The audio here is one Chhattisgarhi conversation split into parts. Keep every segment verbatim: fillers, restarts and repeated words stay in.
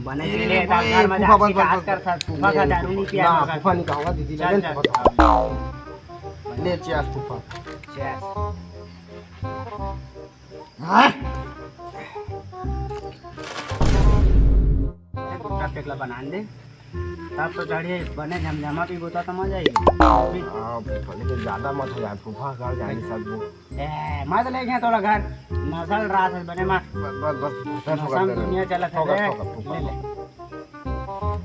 बने ए, ले, ए, घर में फूफा, जाके बस, बस, बात बस, कर, सर, फूफा का दारू नहीं पिया ना, होगा। फूफा नहीं कहूँगा, दीदी, चल, ले, चल। फूफा। ले, cheers, फूफा। Cheers। हाँ? ए, गुटखा फेंकला बना दे। तब तो चढ़िए, बने झमझमा पी बोता तो मजा आई। हाँ, लेकिन ज्यादा मत हो जाए, फूफा घर जाने सब लोग। ए, मत ले गया तोला घर, नसल रात है बने मार। बस, बस, बस, बस, नशा में दुनिया चलत है, ठोकर, ले। ठोकर, फूफा। ले, ले।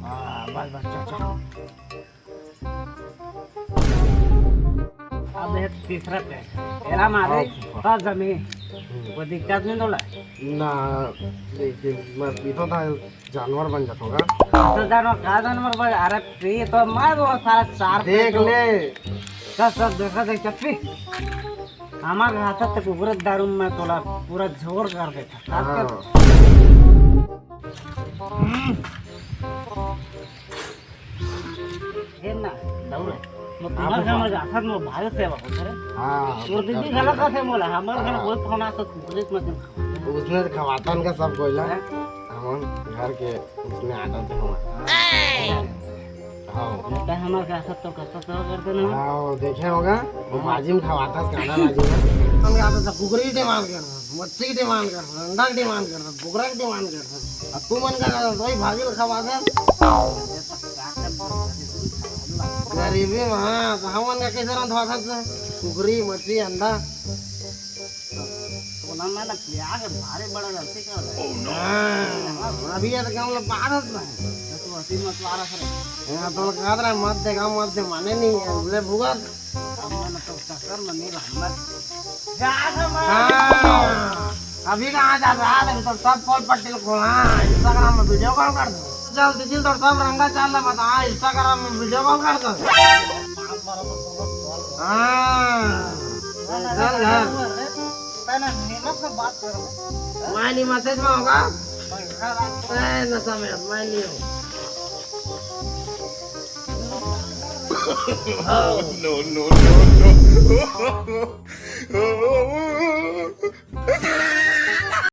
हाँ, बस, बस, चल, चल। अब है तीसरा plate। एला मारे, हाँ, फूफा। बस जमी। हम्म। कोई दिक्कत नहीं तोला? ना, लेकिन मैं पीता था, जानवर बन जाता होगा। तो जानवर, का जानवर बन? अरे, पी तो मैं वो साला चार देख plate ले। चल, चल, देखा देख, चल, पी। हमार हाथ से कुकुर दारू में तोला पूरा झोर कर देता। हाँ। हम्म। हे ना, दौड़ है। मैं तुम्हारे घर में जाकर मैं भाई सेवा होता है। हाँ, तोर दीदी गलत है मोला, हमारे घर कोई फोन आता तो पुलिस में तुम खवाते हैं। उसने तो खवाता उनका सब कोई ला। हैं? हम घर के उसने आदत है हमारा। हाँ। लगता है हमारे घर सब तो करता सेवा करते ना। हाँ, देखे होगा, वो बाजी में खवाता है, काला बाजी में। हम आता था कुकरी की demand करता, मच्छी की demand करता, अंडा की demand करता, बोकरा की demand करता। अब तू मन कर रहा था, वही भाजी में खवाता। गरीबी में, हाँ, तो हमन का कैसे रंधवा था? कुकरी, मछली, अंडा। तो ना, मैं ना प्याज भारी बड़ा गलती कर रहा है। हाँ, अभी ये तो गाँव में बात है। तो अति मत मारा सर। यहाँ तो कहत रहा, मत दे, गाँव मत दे, माने नहीं है, बोले भुगत। अब मैं ना तो चक्कर में नहीं रहा, मैं जा रहा हूँ। हाँ, अभी कहाँ जा रहा है? तो सब पोल पट्टी खोला, Instagram में video call कर दो। चल, दिखिल तो सब रंगा चाल ला बता, Instagram में video call कर दो। हाँ, चल घर। मैं नहीं message में होगा। मैं नशा में, मैं नहीं हूँ। No, no, no, no।